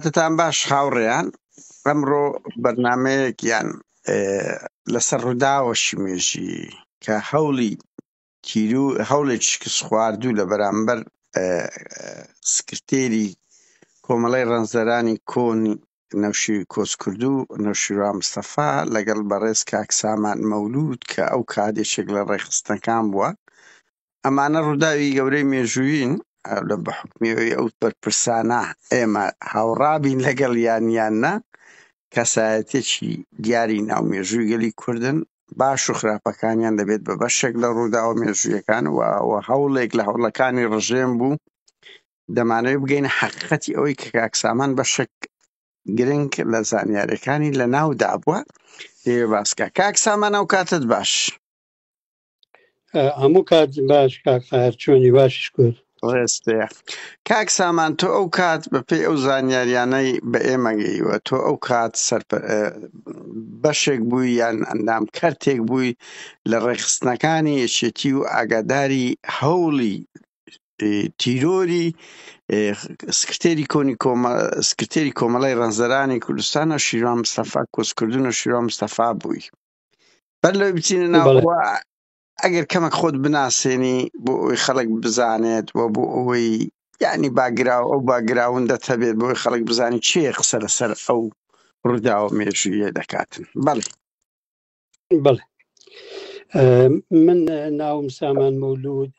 کاتتان باش هاوڕێیان، ئەمڕۆ بەرنامەیەکیان لەسەر ڕووداوەشی مێژی کە هەوڵی تیرو هەوڵێکی شکست خواردوو لە بەرامبەر سکرتێری کۆمەڵەی ڕەنجدەرانی کۆنی نەوشی کۆچکردوو نەوشیروان مستەفا لەگەڵ بەڕێز کاک سامان مەولود کە ئەو کات یەکێک لە ڕێکخستنەکان بووە. ئەمانە ڕووداوی گەورەی مێژوویین لە بە حوکمی ئەوەی ئەو بەرپرسانە ئێمە هاوڕابین لەگەڵ یان یان نا، کەسایەتێکی دیاری ناو مێژووی گەلی کوردن، باش و خراپەکانیان دەبێت بە بەشێک لە ڕووداوە مێژوویەکان و هەوڵێک لە هەوڵەکانی ڕژێم بوو. دەمانەوێت بگەینە حەقیقەتی ئەوەی کە کاک سامان بەشێک گرنگ لە زانیاریەکانی لە ناودا بووە، دەیەوێت باس بکات. کاک سامان ئەو کاتت باش. هەموو کات باش کاک قاهر، چۆنی؟ باشیش کرد. ڕێستەیە کاک سامان، تۆ ئەو کات بە پێی ئەو زانیاریانەی بە ئێمە گەیوە، تۆ ئەو کات بەشێک بووی یان ئەندام کەرتێک بووی لە ڕێکخستنەکانی یەکێتی و ئاگاداری هەوڵی تیرۆری سکرتێری کۆنی سکرتێری کۆمەڵی ڕەنجدەرانی کوردستان و شیروان مستەفا، کۆچکردن و شیروان مستەفا بووی. بەر لەوەی بچینە ناوەوە، ئەگەر کەمێک خۆت بناسێنی بۆ ئەوەی خەڵک بزانێت و بۆ ئەوەی یعنی باگراو ئەو باگراوندەت هەبێت بۆ ئەوەی خەڵک بزانێت چێ قسە لەسەر ئەو ڕووداوە مێژوویە دەکاتن. بەڵێ. بەڵێ، من ناوم سامان مەولود،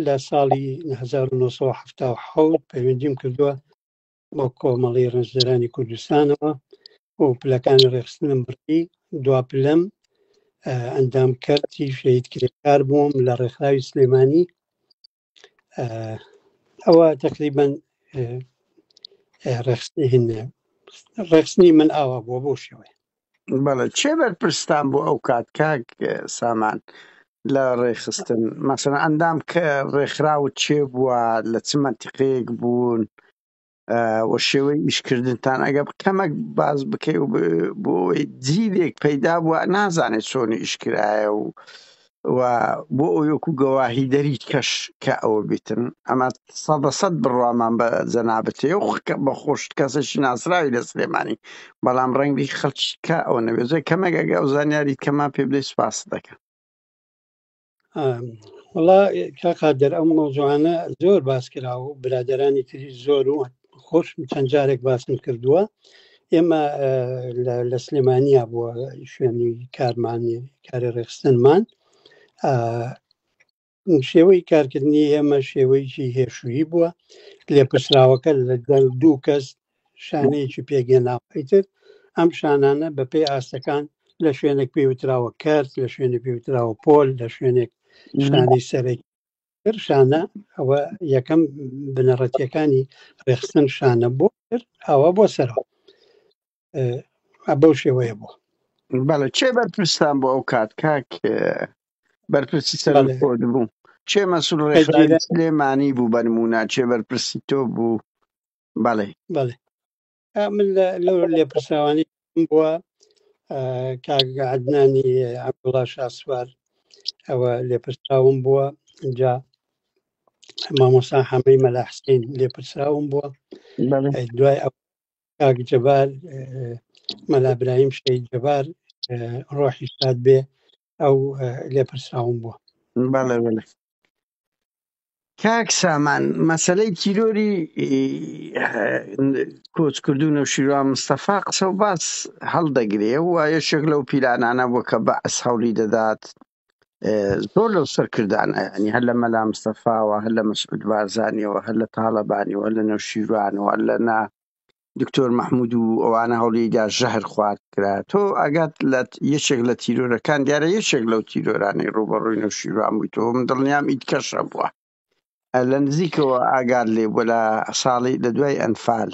لە ساڵی 1970 پەیوەندیم کردووە بۆ کۆمەڵی ڕەنجدەرانی کوردستانەوە و پلەکانی ڕێخستنم بڕی. دوا پلەم ئەندام کەرتی شەهید کرێکار بووم لە ڕێکخراوی سلێمانی. ئەوە تقریبان ڕێخستنی من ئاوا بووە بۆ شێوەیە. بەڵێ، چێ بەرپرستان بۆ ئەو کات کاک سامان لە ڕێکخستن؟ مەسەلەن ئەندام کە ڕێکخراوت چێ بووە، لە چ مەنتیقەیەک بوون و شێوەی ئیشکردنتان ئەگە کەمەک باز بکەی و بۆ ئەوەی جیلێک پەیدا بووە نازانێت چۆن ئیشکرایە و و بۆ ئەوەی وەکو گەواهی دەری کەش کە ئەوە بیتن. ئەمە سەدە سەد بڕوامان بە جەنابت هەیە و بە خۆشت کەسێکی ناسراوی لە سلێمانی، بەڵام ڕەنگی خەڵکی کە ئەوە نەبێت. زۆر کەمێک ئەگە ئەو زانیاریت کەمان پێ بدەیت سوپاست دەکەم. وڵا کاک قادر، ئەو مەوزوعانە زۆر باس کرا و برادەرانی تری زۆر و خۆشم چەند جارێک باسم کردووە. ئێمە لە سلێمانیا بووە شوێنی کارمانی کاری ڕێخستنمان. شێوەی کارکردنی ئێمە شێوەیەکی هێشووی بووە. لێپرسراوەکە لەگەڵ دوو کەس شانەیەکی پێگەناوە، ئیتر ئەم شانانە بەپێی ئاستەکان لە شوێنێک پێوتراوە کەرت، لە شوێنێک پێوتراوە پۆل، لە شوێنێک شانەی سەرەکی شانە. ئەوە یەکەم بنەڕەتیەکانی ڕێخستن شانە بۆ ئەوە بۆ سەرەوە بەو شێوەیە بوو. بەڵێ، چێ بەرپرستان بۆ ئەو کات کاک بەرپرسی سەر خۆت بوو؟ چێ مەسول ڕێکخراوی سلێمانی بوو بە نموونە؟ چێ بەرپرسی تۆ بوو؟ بەڵێ. بەڵێ، من لەو لێپرسراوانی بووە کاک عەدنانی عەبدوڵا شاسوار، ئەوە لێپرسراوم بووە. جا مامۆستا حەمەی مەلا حسین لێپرسراوم بووە. دوای ئەو کاک جەبار مەلا برایم شەهید جەبار ڕۆحی شاد بێ، ئەو لێپرسراوم بووە. بەڵێ بەڵێ. کاک سامان، مەسەلەی تیرۆری کۆچکردو نەوشیروان مستەفا قسە و باس هەڵدەگرێ و یەکێک لەو پیلانانە بووە کە بەعس هەوڵی دەدات زۆر لەو سەرکردانە، ینی هەر لە مەلا مستەفاوە، هەر لە مەسعود بارزانیەوە، هەر لە تاڵەبانیەوە، هەر لە نەوشیروانەوە، هەر لە نا دکتۆر مەحمود و ئەوانە هەوڵیدا ژەهر خوارد کرا. تۆ ئاگات لە یەکێک لە تیرۆرەکان دیارە، یەکێک لەو تیرۆرانەی ڕووبەڕووی نەوشیروان بووی تۆ، من دڵنیام ئیدکەشە بووە لە نزیکەوە ئاگات لێ بووە لە ساڵی لە دوای ئەنفال،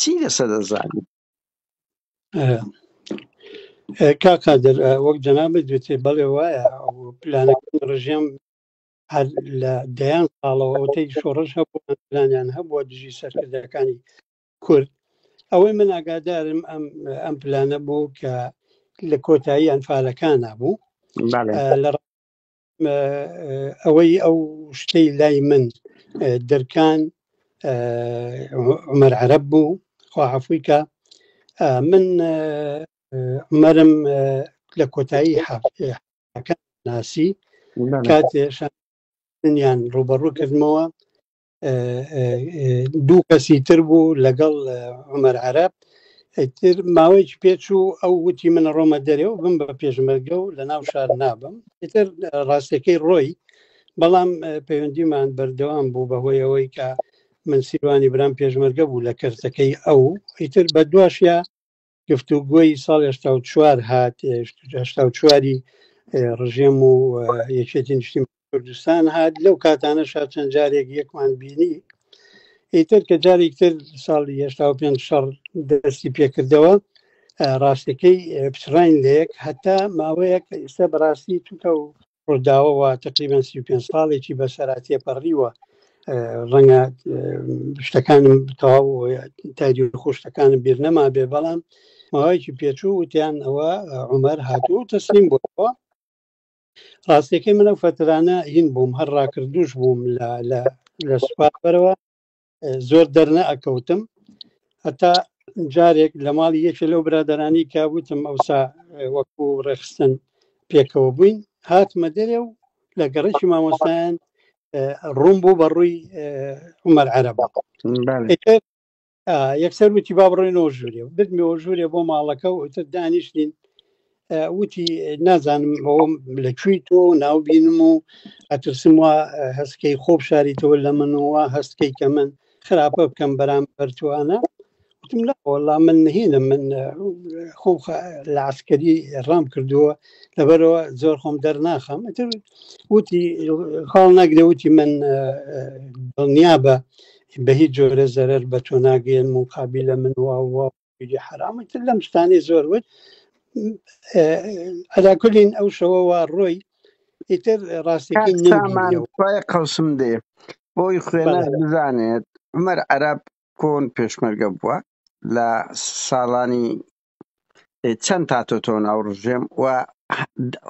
چی لەسەر دەزانی؟ کاک قادر، وەک جەنابت دوتێ، بەڵێ وایە، پلانەکانی ڕژێم هەر لە دەیان ساڵەوە ئەوتەی شۆڕش هەبوو پلانیان هەبووە دژی سەرکردەکانی کورد. ئەوەی من ئاگادارم ئەم ئەم پلانە بوو کە لە کۆتایی ئەنفالەکانە بوو. لە ئەوەی ئەو شتەی لای من دەرکان عمر عەرەب بوو خوا عەفوی کە من عمەرم لە کۆتایی حەکە ناسی کاتێ شانیان ڕوبەڕوو کردمەوە دوو کەسی تر بوو لەگەڵ عمر عەرەب ئیتر ماوەیەکی پێچوو ئەو وتی من ڕۆمە دەرێ و بم بە پێشمەرگە و لە ناو شار نابم ئیتر ڕاستەکەی ڕۆی بەڵام پەیوەندیمان بەردەوام بوو بەهۆی ئەوەی کە من سیروانی برام پێشمەرگە بوو لە کەرتەکەی ئەو ئیتر بە دواشیا گفتوگۆی ساڵ 84 هات 84ی ڕژێم و یەکێتی نیشتیمان کوردستان هات لەو کاتانە شا چەند جارێک یەکمان بینی ئیتر کە جارێک تر ساڵی 85 شەڕ دەستی پێکردەوە ڕاستەکەی پچڕین لەیەک هەتا ماوەیەک ئێستا بەڕاستی چونکە و ڕووداوەوە تقریبا 35 ساڵێکی بەسەرا تێپەڕیوە ڕەنگە شتەکانم تەواو تاریخ و شتەکانم بیر نەما بێ بەڵام ماوەیەکی پێچوو وتیان ئەوە عومەر هاتوو و تەسلیم بووەوە ڕاستیەکەی من ئەو فەترانە هین بووم هەر ڕاکردوش بووم لە لە لە سوپا بەرەوە زۆر دەرنە ئەکەوتم هەتا جارێک لە ماڵی یەکێ لەو برادرانی کە وتم ئەوسا وەکو ڕێخستن پێکەوە بووین هاتمە دەرێ و لە گەڕێکی مامۆستایان ڕوون بوو بە ڕووی عمر عەرەبە یەکسەر وتی با بڕۆینەوە ژوورێ بردمیەوە ژوورێ بۆ ماڵەکە و ئیتر دانیشتین وتی نازانم ئەوم لە کوێی تۆ ناو بینم و ئەترسم وا هەستکەی خۆ بشاریتەوە لە من و وا هەستکەی کە من خراپە بکەم بەرامبەر توانە وتم لا وەڵا من هینم من خۆم لە عسکەری ڕام کردووە لەبەرەوە زۆر خۆم دەرناخەم ئیتر وتی خاڵ ناگرێ وتی من دڵنیا بە بە هیچ جۆرە زەرەر بە تۆ ناگەیەنم و قابیلە من وا وا حرام تر لەم شتانەی زۆر وت ئەلاکلین ئەو شەوە وا ڕۆی ئیتر ڕاستەکەی نەمبینیەوە. خوای قەوسم دێ بۆی خوێنەر بزانێت عومەر عەرەب کۆن پێشمەرگە بووە لە ساڵانی چەند تاتۆتۆ ناو ڕژێم و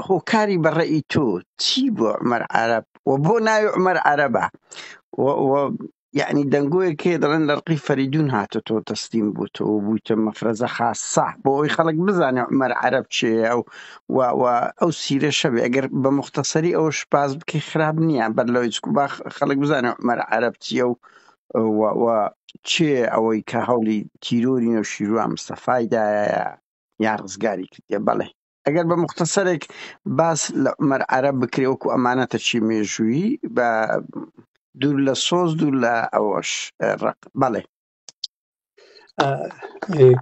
هۆکاری بەڕێی تۆ چی بۆ عمر عرب و بۆ ناوی عمر عربە یعنی دەنگۆیەک هەیە دەڵێن لە ڕقی فەریدون هاتە تۆ تەسلیم بوو تۆ بوویتە مەفرەزە خاصە بۆ ئەوی خەڵک بزانێ عمر عەرەب چێە ئەو و و ئەو سیرە شەبێ ئەگەر بە مختصری ئەوە باس بکەی خراپ نییە بەر لەوەی چکو با خەڵک بزانێ عمر عەرەب چییە و و و چێ ئەوەی کە هەوڵی تیرۆری نەوشیروان مستەفای دایە یا ڕزگاری کردیە بەڵێ ئەگەر بە مختصرێک باس لە عومەر عەرەب بکرێ وەکو ئەمانەتە چی مێژوویی بە دوور لە سۆز دوور لە ئەوەش ڕق بەڵێ.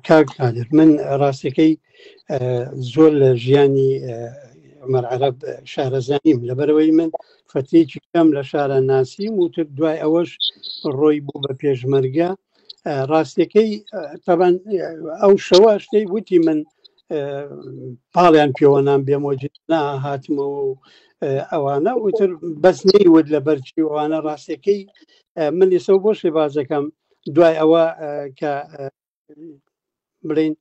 کاک قادر من ڕاستەکەی زۆر لە ژیانی عمر عەرەب شارەزانیم لەبەرەوەی من فترێکی کەم لە شارە ناسیم و تر دوای ئەوەش ڕۆی بوو بە پێشمەرگە ڕاستەکەی تەبان ئەو شەوە شتەی وتی من پاڵیان پێوەنام بێمۆجی نا هاتمەوە و ئەوانە وتر بەس نەیوت لە بەرچی ئەوانە ڕاستەکەی من ئێستا بۆ شێبازەکەم دوای ئەوە کە بڵین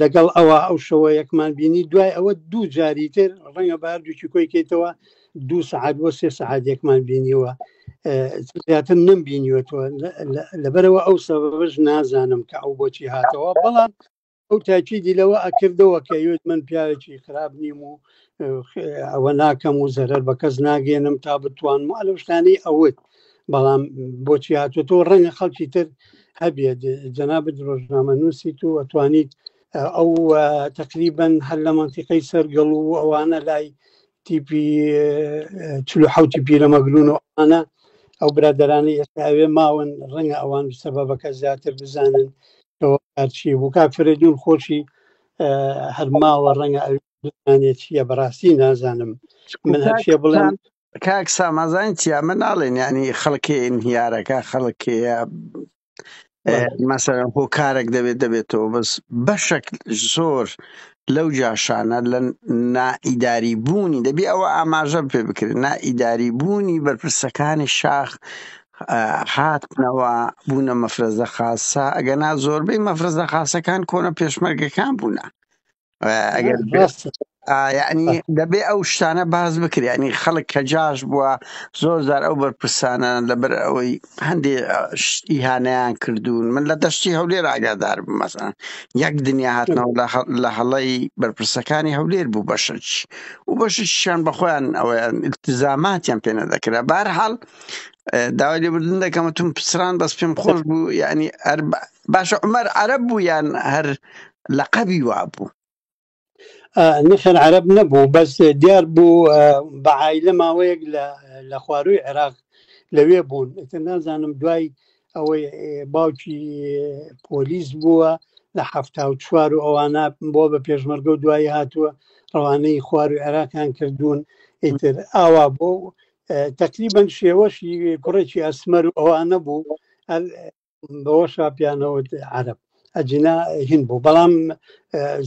لەگەڵ ئەوە ئەو شەوە یەکمان بینی دوای ئەوە دوو جاری تر ڕەنگە بە هەردووکی کۆی کەیتەوە دوو سەعات بۆ سێ سەعات یەکمان بینیوە زیاتر نم بینیوەتەوە لەبەرەوە ئەو سەبەبش نازانم کە ئەو بۆچی هاتەوە بەڵام ئەو تاکیدی لەوە ئەکردەوە کە یوت من پیاوێکی خراپ نیم و ئەوە ناکەم و زەرەر بە کەس ناگەێنم تا بتوانم و ئەلەو شتانەی ئەوت بەڵام بۆچی هاتووە تۆ ڕەنگە خەڵکی تر هەبێت جەنابت ڕۆژنامە نووسیت و ئەتوانیت ئەو تقریبن هەر لە منتیقەی سەرگەڵ و ئەوانە لای تیپی 46 پیرەمەگرون و ئەوانە ئەو برادرانی ئێستا ئەوێ ماون ڕەنگە ئەوان سەبەبەکە زیاتر بزانن چی بوو کاک فرەدون خۆشی هەرماوە ڕەنگە ئەو بزانێت چییە بەڕاستی نازانم من هەرچیە بڵێم کاک سامازان چیا من ناڵێن ینی خەڵکێ انهیارەکە خەڵکەیە مەسەرەن هۆکارێک دەبێت دەبێتەوە بەس بەشێک زۆر لەو جاشانە لە نائیداری بوونی دەبی ئەوە ئاماژە پێ بکرێت نائیداری بوونی بەرپرسەکانی شاخ هاتنەوە بوونە مەفرەزە خاصە ئەگەنا زۆربەی مەفرەزە خاصەکان کۆنە پێشمەرگەکان بوونە ئەگەر ڕاستە. یعنی دەبێ ئەو شتانە باز بکرێ، یعنی خەڵک کە جاش بووە زۆر جار ئەو بەرپرسانە لەبەر ئەوەی هەندێ ئیهانەیان کردوون. من لە دەشتی هەولێر ئاگادار بووم، مەسەلەن یەک دنیا هاتنەوە لە هەڵەی بەرپرسەکانی هەولێر بوو بەشەک و بەشێکیشیان بە خۆیان ئەوەیان التزاماتیان پێ نەدەکرا. بەهەرحاڵ داوای لێبوردن دەکەم تون پسران، بەس پێم خۆش بوو. یعنی هەر باشە عومەر عەرەب بوو یان هەر لەقەبی وابوو؟ نەخێر عەرەب نەبوو، بەس دیار بوو بە عایلە ماوەیەک لە خوارووی عێراق لەوێ بوون. ئیتر نازانم دوای ئەوەی باوکی پۆلیس بووە لە 74 و ئەوانە بۆ بە پێشمەرگە و دوایی هاتووە ڕەوانەی خواروی عێراقیان کردوون، ئیتر ئاوا بۆ تقریبا شێوەشی کوڕێکی ئەسمەر و ئەوانە بوو، بەوەشا پیانەوت عەرەب، ئەجینا هین بوو، بەڵام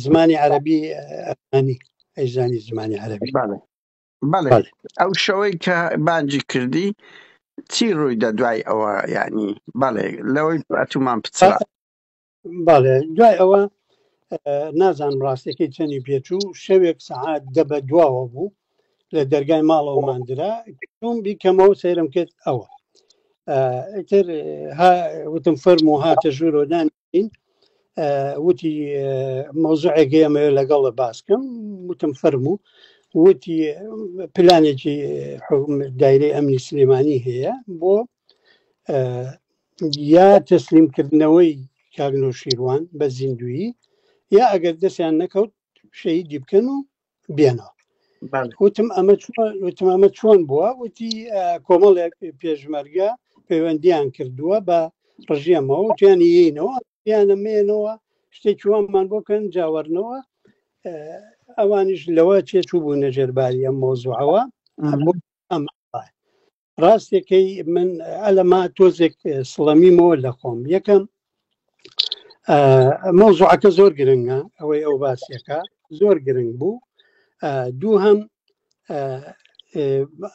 زمانی عەرەبی ئەزانی، ئەیزانی زمانی عەرەبی. بەڵێ بەڵێ. ئەو شەوەی کە بانگی کردی چی ڕوویدا دوای ئەوە؟ یعنی بەڵێ لەوەی ئەتومان پچڕا. بەڵێ دوای ئەوە نازانم ڕاستەکەی چەنی پێچوو، شەوێک سەعات دە بە دواوە بوو لە دەرگای ماڵەوەمان درا، چووم بیکەمەوە سەیرم کرد ئەوە ئیتر وتم فەرموو، هاتە ژوورەوە دانیشتین، وتی مەوزوعێک ئێمەوێ لەگەڵ باسکەم، وتم فەرموو، وتی پلانێکی دایرەی ئەمنی سلێمانی هەیە بۆ یا تەسلیمکردنەوەی کاک نەوشیروان بە زیندویی، یا ئەگەر دەستیان نەکەوت شەهیدی بکەن و بێنەوە. وتم ئەمە چۆن؟ وتم ئەمە چۆن بووە؟ وتی کۆمەڵێک پێشمەرگە پەیوەندیان کردووە بە ڕژێمەوە، وتیان یینەوە یانە مێنەوە شتێکی وامان بۆ بکەن جاوەرنەوە. ئەوانیش لەوە چێچوو بوونە ژێرباری ئەم مۆزوعەوە. بۆ ئەم ڕاستێکەی من ئەلەما تۆزێک سڵەمیمەوە لە خۆم. یەکەم مەوزوعەکە زۆر گرنگە، ئەوەی ئەو باسیەکە زۆر گرنگ بوو. دووهەم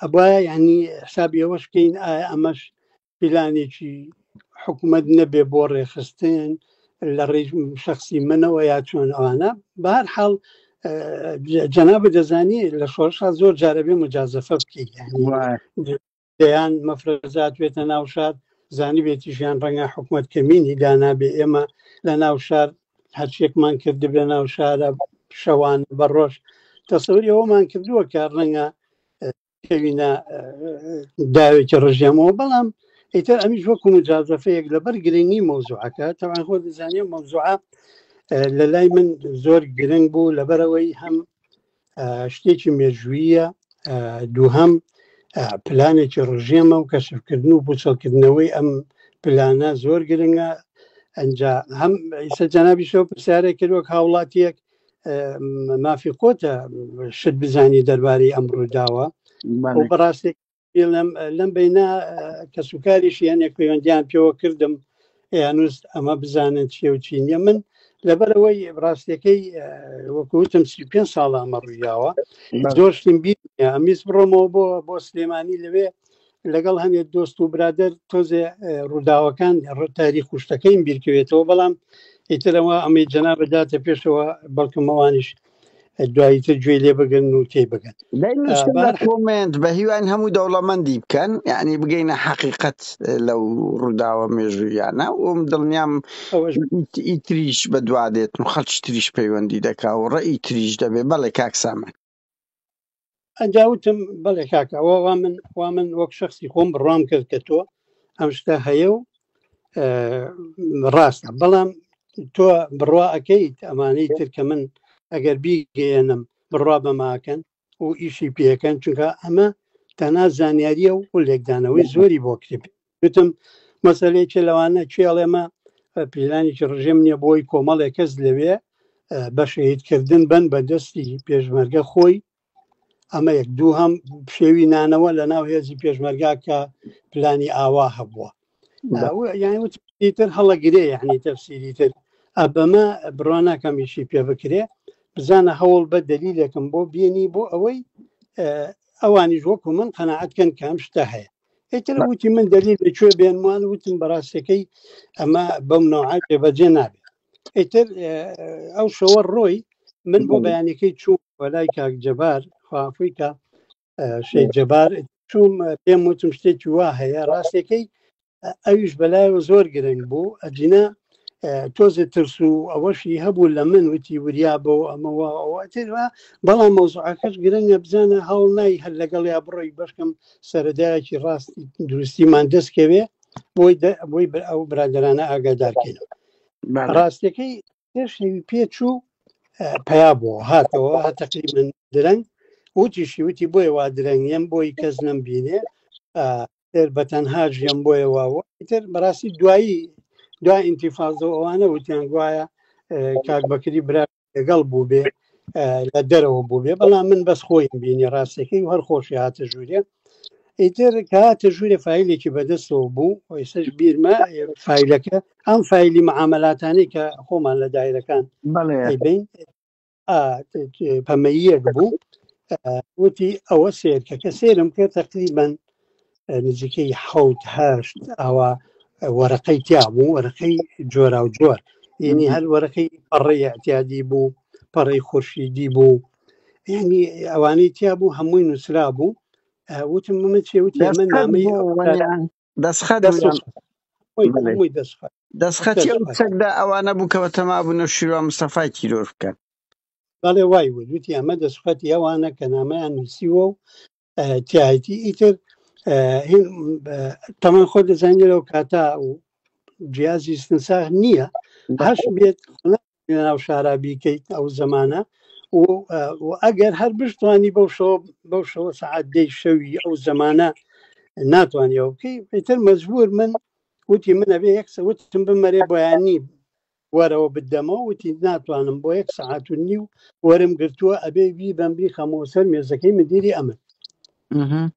ئەبایە ینی حسابی ئەوەش بکەین ئایا ئەمەش پیلانێکی حکوومەت نەبێ بۆ ڕێخستن لە ڕێی شخصی منەوە یا چۆن ئەوانە. بە هەر حاڵ جەنابت دەزانی لە شۆڕشا زۆر جارە بێ مجازەفە بکەیت، یعنی دەیان مەفرەزات بێتە ناو شار، زانی بێتیشیان ڕەنگە حکوومەت کەمینی دانابێ، ئێمە لە ناو شار هەرچێکمان کردبێ ناو شارە شەوان بە ڕۆژ تەسەوری ئەوەمان کردووە کە ڕەنگە کەوینە داوێکی ڕژێمەوە. بەڵام ئیتر ئەمیش وەکو مجازەفەیەک لەبەر گرنگی مەوزوعەکە، تەوان خۆ دەزانێ مەوزوعە لە لای من زۆر گرنگ بوو، لەبەرەوەی هەم شتێکی مێژوویە، دووهەم پلانێکی ڕژێمە و کەشفکردن و پوچەڵکردنەوەی ئەم پلانە زۆر گرنگە. ئەجا هەم ئیسە جەنابیشەوە پرسیارێک کرد وەک هاوڵاتیەک مافی خۆتە شت بزانی دەربارەی ئەم ڕووداوە. و بەڕاستی لەم بینە کەسوکاریش یانێک پەیوەندیان پێوە کردم، یانوست ئەمە بزانن چیە و چی نییە. من لەبەرەوەی ڕاستیەکەی وەکوتم 35 ساڵە ئەمە ڕوویاوە، زۆر شتیم بیر ئەمیز بڕۆمەوە بۆ سلێمانی لەوێ لەگەڵ هەنێ دۆست و برادەر تۆزێ ڕووداوەکان تاریخ و شتەکەیم بیرکەوێتەوە. بەڵام ئیترەوە ئەمەی جەنابت داتە پێشەوە، بەڵکم ئەوانیش دوایی تر گوێی لێ بگرن و تێی بگەن. دەی نووسن لە کۆمێنت بە هیوان هەموو دەوڵەمەندی بکەن، یعنی بگەینە حەقیقەت لەو ڕووداوە مێژوویانە و دڵنیام ئیتریش بەدوا دێت و خەڵکی تریش پەیوەندی دەکا و ڕێی تریش دەبێ. بەڵێ کاک سامان. ئەجا وتم بەڵێ کاکە، ئەوە وا من وا من وەک شخصی خۆم بڕوام کرد کە تۆ ئەم شتە هەیە و ڕاستە، بەڵام تۆ بڕوا ئەەکەیت ئەمانەی تر کە من ئەگەر بیگەیەنم بڕوا بەماکەن و ئیشی پێەکەن، چونکە ئەمە تەنها زانیاریە و لێکدانەوەی زۆری بۆ کرێ. وتم مەسەلەیەکی لەوانە کێڵێمە پیلانێکی ڕژێم نییە بۆی کۆمەڵێک کەس لەوێ بە شەهیدکردن بن بە دەستی پێشمەرگە خۆی. ئەمە یەک. دووهەم پشێوی نانەوە لە ناو هێزی پێشمەرگا کە پلانی ئاوا هەبووە. یعنی وتر هەڵەگرێ، یعنی تەفسیری تر ئەبەمە بڕوا ناکەم ئیشی پێ بکرێ. بزانە هەوڵ بە دەلیلێکم بۆ بێنی بۆ ئەوەی ئەوانیش وەکو من قەناعەت کەن کە ئەم شتە هەیە. ئیتر وتی من دەلیل لە کوێ بێنمان؟ وتم بەڕاستەکەی ئەمە بەم نەوعە جێبەجێ نابێت. ئیتر ئەو شەوە ڕۆی، من بۆ بەیانەکەی چوو. وەلای کاک جەبار خوافوی کە شەید جەبار چوم پێم وتم شتێکی وا هەیە ڕاستەکەی ئەویش بەلایەوە زۆر گرنگ بوو ئەجینا تۆزێ ترس و ئەوەشی هەبوو لە من وتی وریا بۆ ئەمەوە ئەوە بەڵام مەوزوعەکەش گرنگە بزانە هەوڵ نای هەر لەگەڵ یا بڕۆی بەشکم سەرەدایەکی ڕاست دروستیمان دەستکەوێ بۆی بۆی ئەو برادرانە ئاگادارکەین ڕاستەکەی پێشەوی پێچوو پیا بۆ هاتەوە هەتەقی من درەنگ وتیشی وتی بۆیە وا درەنگیم بۆی کەس نەم بینێ تر بە تەنها ژیەم بۆیە واوە ئیتر بەڕاستی دوایی دوای ئینتیفازە و ئەوانە وتیان گوایە کاک بەکری برا لەگەڵ بوو بێ لە دەرەوە بوو بێ بەڵام من بەس خۆیم بینی ڕاستەکەی و هەر خۆشی هاتە ژوورێ ئیتر کە هاتە ژوورێ فایلێکی بەدەستەوە بوو ئێستاش بیرمە فایلەکە ئەم فایلی معاملاتانەی کە خۆمان لە دایرەکان بەڵێ ئەیبەین پەمەییەک بوو وتی ئەوە سێرکە کە سێرم کرد تقریبان نزیکەی حوت هەشت ئاوا وەرەقەی تیا بوو وەرەقەی جۆرا و جۆر یعنی هەر وەرەقەی پەڕەی اعتیادی بوو پەڕەی خورشیدی بوو یعنی ئەوانەی تیا بوو هەمووی نووسرا بوو وتم من چێ وتی ئەمە نامەی دەستخەت هەمووی دەستخەت دەستخەتی ئەو چەکدا ئەوانە بوو کە بەتەما بوون نەوشیروان مستەفای تیرۆر بکەن. بەڵێ وای وت وتی ئەمە دەستخەتی ئەوانە کە نامەیان نووسیوە و تایەتی ئیتر تەمان خۆ دەزانانی لەو کاتا و جیازی استنساخ نییە هەش بێت ناو شارا بیکەیت ئەو زەمانە و ئەگەر هەر بشتوانی بەو شەوە بەو شەوە سەعات دەی شەوی ئەو زەمانە ناتوانانی ئەو بکەی ئیتر مەجبور من وتی من ئەبێ یەک وتم بمەرێ بۆیانی وەرەوە بدەمەوە وتی ناتوانم بۆ یەک سەعات و نیو وەرم گرتووە ئەبێ بیبەم بیخەمەوە سەر مێزەکەی مدیری ئەمن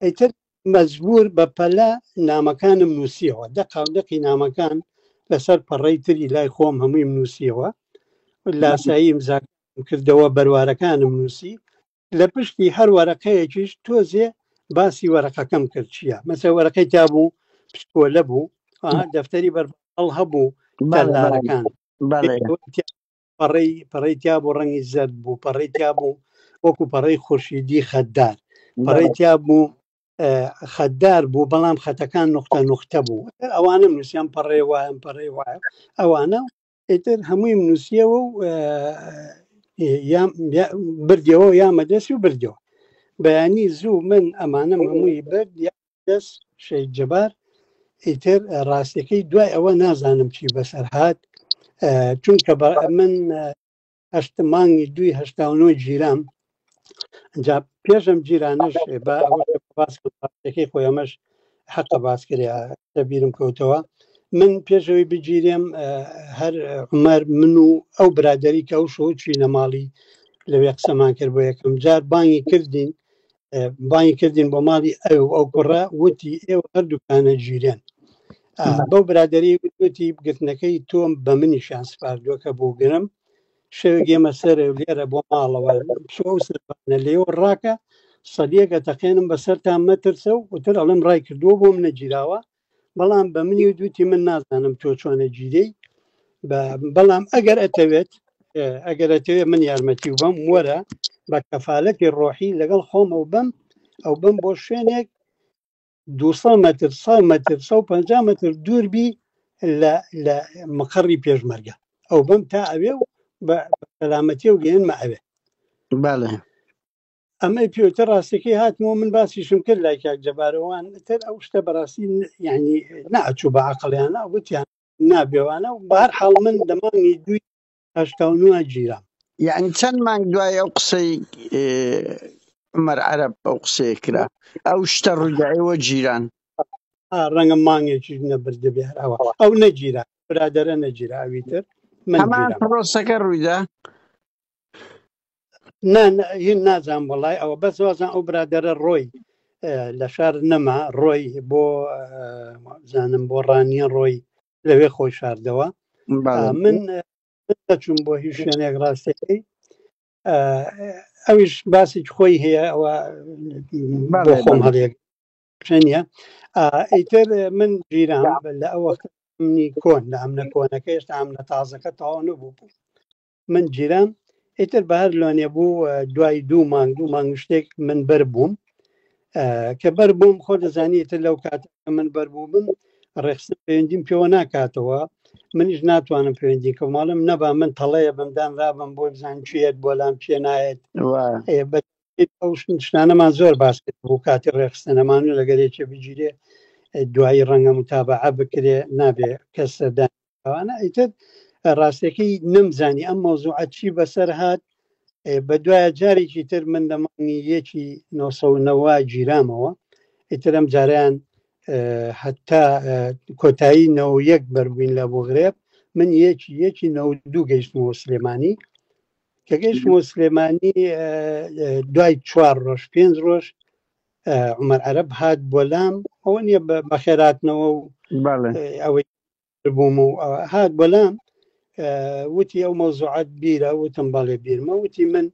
ئیتر مەجبور بە پەلە نامەکانم نووسیەوە دەقاو دەقی نامەکان لەسەر پەڕەی تری لای خۆم هەموویم نووسیەوە لاسایی ئیمزاکەم کردەوە بەروارەکانم نووسی لە پشتی هەر وەرەقەیەکیش تۆزێ باسی وەرەقەکەم کرد چییە مەسە وەرەقەی تا بوو پشکۆلە بوو دەفتەری بەرباڵ هەبوو تەلارەکان پەڕەی پەڕەی تیا بوو ڕەنگی زەرد بوو پەڕەی تیا بوو وەکو پەڕەی خورشیدی خەتدار پەڕەی تیا بوو خەتدار بوو بەڵام خەتەکان نقطە نقطە بوو ئەوانە نووسیان پەڕێ وایە پەڕێ وایە ئەوانە ئیتر هەموویم نووسیەوە و بردیەوە یا مەدەسی و بردەوە بەیانی زوو من ئەمانەم هەمووی برد یا دەست شەید جەبار ئیتر ڕاستەکەی دوای ئەوە نازانم چی بەسەر هات چونکە من هەشت مانگی دوی هەشتا و نۆ گیرام جا پێشم گیرانش بە باس ڕاستەکەی خۆی ئەمەش حەقە باس کرێ بیرم کەوتەوە من پێشەوەی بگیرێم هەر عمەر من و ئەو برادری کە ئەو شەو چوینە ماڵی لەوێ قسەمان کرد بۆ یەکەم جار بانگی کردین بانگی کردین بۆ ماڵی ئەو ئەو کوڕە وتی ئێوە هەردووکانە گیرێن بەو برادری وتی گرتنەکەی تۆم بە منیشان سپاردووە کە بۆ گرم شەوێک ئێمە سەر لێرە بۆ ماڵەوە بچۆ ئەو سەربانە لێوە ڕاکە سەدیەکە تەقێنم بەسەرتان مەترسە و وتر ئەڵێم ڕای کردووە بۆم نەگیراوە بەڵام بە منی و دوتی من نازانم تۆ چۆنە گیرەی بەڵام ئەگەر ئەتەوێت ئەگەر ئەتەوێت من یارمەتی و بەم وەرە بە کەفاالەتی ڕۆحی لەگەڵ خۆم ئەو بەم ئەو بەم بۆ شوێنێک 200 متر 100 متر 150 متر دووربی لە لە مقڕی پێشمەرگە ئەو بەم تا ئەوێ و بە سەلامەتی و گەێنمە ئەوێ بەڵێ ئەمەی پێوتە ڕاستەکەی هاتمەوە من باسیشم کرد لای کاک جەبارەوان تر ئەو شتە بەڕاستی یعنی ناچوو بە عقلیانە وتیان نابێوانە و بە هەر حاڵ من لە مانگی دووی 89 گیرام. یعنی چەند مانگ دوای ئەو قسەی عومەر عەرەب ئەو قسەیە کرا ئەو شتە ڕوویدا ئێوە گیران؟ ڕەنگە مانگێکیش نەبردبێ هەر ئەوە ئەو نەگیرا برادەرە نەگیرا ئەوی تر من هەمان گیرام. پرۆسەکە ڕوویدا؟ نا هین نازانم وەڵای ئەوە بەس وازان ئەو برادەرە ڕۆی لە شار نەما ڕۆی بۆ زانم بۆ ڕانیە ڕۆی لەوێ خۆی شاردەوە من دەچوم بۆ هیچ شوێنێک ڕاستەکەی ئەویش باسی خۆی هەیە ئەوە بۆ خۆم هەڵێک نیە ئیتر من گیرام لە ئەو وەخت منی کۆن لە ئەمنە کۆنەکە هێشتا ئەمنە تازەکە تەواو نەبوو بوو من گیرام. ئیتر بە هەر لۆنێ بوو دوای دوو مانگ دوو مانگ شتێک من بەر بووم کە بەر بووم خۆ دەزانی تر لەو کات من بەر بوو بم ڕێخستن پەیوەندیم پێوە ناکاتەوە منیش ناتوانم پەیوەندی کە ماڵم نەبا من تەڵەیە بمدان رابم بۆ بزان چێت بۆ لام چێ نایەت ئەو شتانەمان زۆر باس کرد بوو کاتی ڕێخستنەمان و لەگەر یەکێ بگیرێ دوایی ڕەنگە متابعە بکرێ نابێ کەس سەردان ئەوانە ئیتر ڕاستەکەی نەمزانی ئەم مۆزوعە چی بەسەر هات. بە دوایە جارێکی تر من لە مانگی یەکی 1990 گیرامەوە، ئیتر ئەم جاریان حتا کۆتایی 91 بەربووین لە بۆغرێب، من یەکی یەکی 92 گەیشتمەوە سلێمانی. کە گەیشتمەوە سلێمانی دوای چوار ڕۆژ پێنج ڕۆژ عمر عەرەب هات بۆ لام، ئەوە نییە بەخێراتنەوە و ئەوەی بووم و هات بەلام وتی ئەو مەوزوعات بیرە؟ وتم بەڵێ بیرمە. وتی من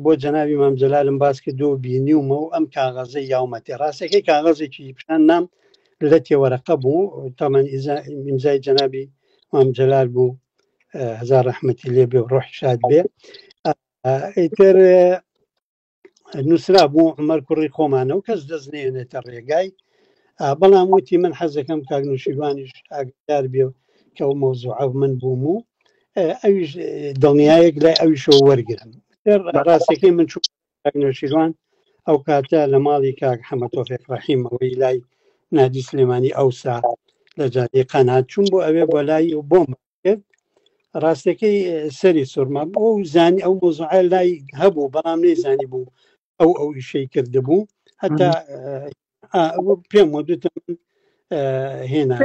بۆ جەنابی مام جەلالم باس کردو و بینیومە و ئەم کاغەزەی یاومەتێ. ڕاستەکەی کاغەزێکی پیشان نام لە تێوەرەقە بوو، تامان ئیمزای جەنابی مام جەلال بوو، هەزار ڕەحمەتی لێ بێ و ڕۆحی شاد بێ. ئیتر نووسرا بوو عمەر کوڕی خۆمانە و کەس دەست نێنێتە ڕێگای، بەڵام وتی من حەزەکەم کاک نوشیروانیش ئاگدار بێ کە ئەو مەوزوعە من بووم و ئەویش دڵنیایەک لای ئەویشەوە وەرگرم. ڕاستەکەی من چوو کاک نەوشیروان ئەو کاتە لە ماڵی کاک حەمە تۆفیق ڕەحیم ئەوەی لای نادی سلێمانی ئەوسا لە جادەی قەنات، چوون بۆ ئەوێ بۆ لای و بۆم کرد. ڕاستەکەی سەری سوورما بۆ زانی ئەو مۆزوعە لای هەبوو، بەڵام نەیزانی بوو ئەو ئەو ئیشەی کردبوو. هەتا پێم وەدوتم هێنا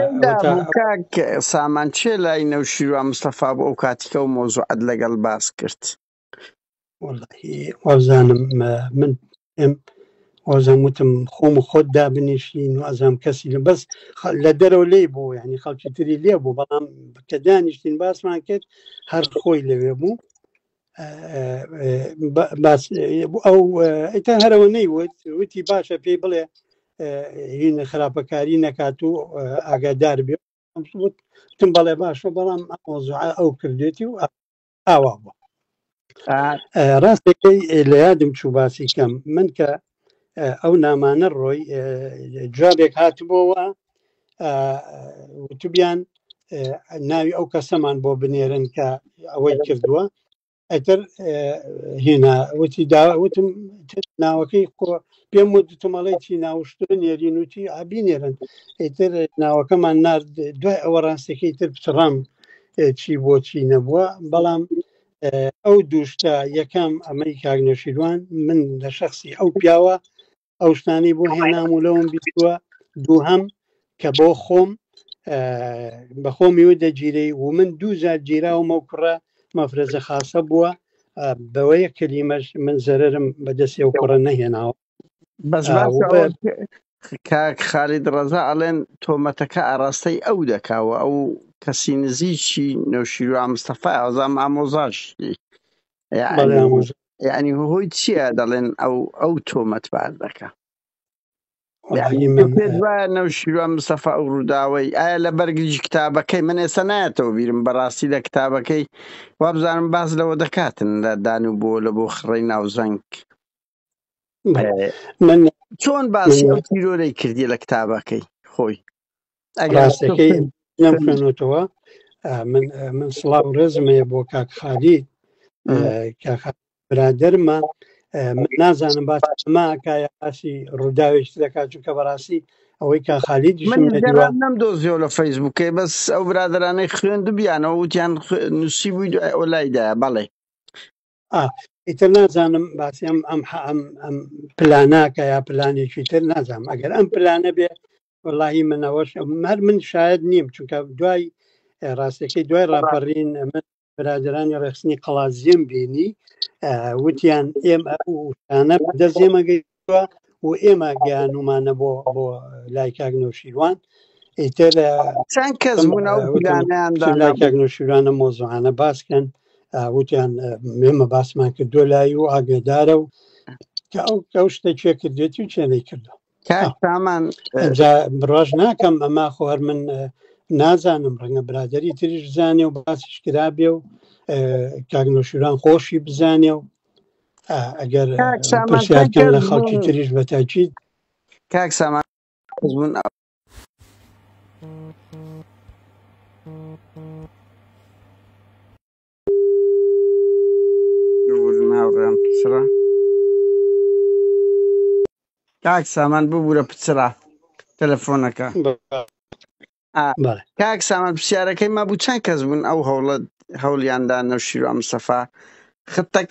کاک سامان چێ لای نەوشیروان مستەفا بۆ ئەو کاتیکە و مۆزوعەت لەگەڵ باس کرد؟ وابزانم من پێم وازم وتم خۆم و خۆت دابنیشین و ئەزام کەسی لە بەس لە دەرەوە لێ بوو، ینی خەڵکی تری لێ بوو، بەڵام کە دانیشتین باسمان کرد هەر خۆی لەوێ بوو. باس ئەو ئیتر هەرەوە نەیوت، وتی باشە پێی بڵێ هین خراپەکاری نەکات و ئاگادار بێ. وتم بەڵێ باشە، بەڵام مۆزوعە ئەو کردێتی و ئاوا بوو. ڕاستەکەی لە یادم چوو باسی کەم، من کە ئەو نامانە ڕۆی جوابێک هاتبۆوە وتبیان ناوی ئەو کەسەمان بۆ بنێرن کە ئەوەی کردووە. ئەتر هێنا وتی دا وتم ناوەکەی خۆ پێم وتم ئەڵێ چی ناوشتر نێرین؟ وتی ئابی نێرن. ئیتر ناوەکەمان نارد. دوای ئەوە ڕاستەکەی تر پچڕام چی بۆ چی نەبووە. بەڵام ئەو دووشتە، یەکەم ئەمەی کاک نەوشیروان، من لە شخصی ئەو پیاوە ئەو شتانەی بۆ هێنام و لەوم بیستووە. دووهەم کە بۆ خۆم بەخۆمی و دەگیرەی و من دوو جار گیراومە و کوڕە مەفرەزە خاصە بووە، بەوەیە کەلیمەش من زەرەرم بەدەستی ئەو کوڕە نەهێناوە. بەس باشە کاک خالید ڕەزا ئەڵێن تۆمەتەکە ئاراستەی ئەو دەکاوە، ئەو کەسی نزیکی نەوشیروان مستەفا ئازام ئامۆزاشی، یعنی هۆی چییە دەڵێن ئەو ئەو تۆمەتبار دەکا؟ پێت وایە نەوشیروان مستەفا ئەو ڕووداوەی ئایا لە بەرگری کتابەکەی، من ئێستا نایەتەوە بیرم بەڕاستی لە کتابەکەی وابزانم باس لەوە دەکاتن لە دان و بۆ لە بۆ خڕی ناوزەنگ من چۆن باسی ئەو تیرۆرەی کردی لە کتابەکەی خۆی؟ ئەگەر ڕاستەکەی نەم خوێنێتەوە. من من سڵاو ڕێزم هەیە بۆ کاک خالید، کاک برادەرمە. من نازانم باس ئەمە کایە باسی ڕووداوێکی دەکات، چونکە بەڕاستی ئەوەی کە خالیدیشم من گەڕام نەم دۆزیەوە لە فەیسبووکەی، بەس ئەو برادەرانەی خوێندبیانەوە وتیان نووسی بووی دوای ئەو لایدایە. بەڵێ. ئیتر نازانم باسی ئەم ئەم ئەم ئەم پلاناکە یا پلانێکی تر، نازانم. ئەگەر ئەم پلانە بێ وەڵاهی منەوەش هەر من شاید نیم، چونکە دوای ڕاستەکەی دوای ڕاپەڕین من برادرانی ڕێخستنی قەڵازیم بینی وتیان ئێمە ئەو شانە دەست ئێمە گەیشتووە و ئێمە گەیانومانە بۆ بۆ لای کاک نەوشیروان. ئیتر چەند کەس بوون ئەو پلانەیان لای کاک نەوشیروانە مۆزوعانە باسکەن؟ وتیان ئێمە باسمان کردووە لای و ئاگادارە و کە ئەو ئەو شتە چێ کردێتی و چێنەی کردو. کاک سامان جا بڕاش ناکەم ئەما خۆ هەر من نازانم ڕەنگە برادری تریش بزانێ و باسیش کرابێ و کاک نەوشیروان خۆشی بزانێ و ئەگەر کاک سامان پرسیار چەند کەن کەس لە خەڵکی بوون تریش بە تاکید کاک سامان کەس بوون ئەو ببورن هاوڕێیان پچڕا کاک سامان ببورە پچڕا تەلەفۆنەکە ئا بەڵێ کاک سامان پرسیارەکەی ما بوو چەند کەس بوون ئەو هەوڵە هەوڵیاندا نەوشیروان مستەفا خەتەک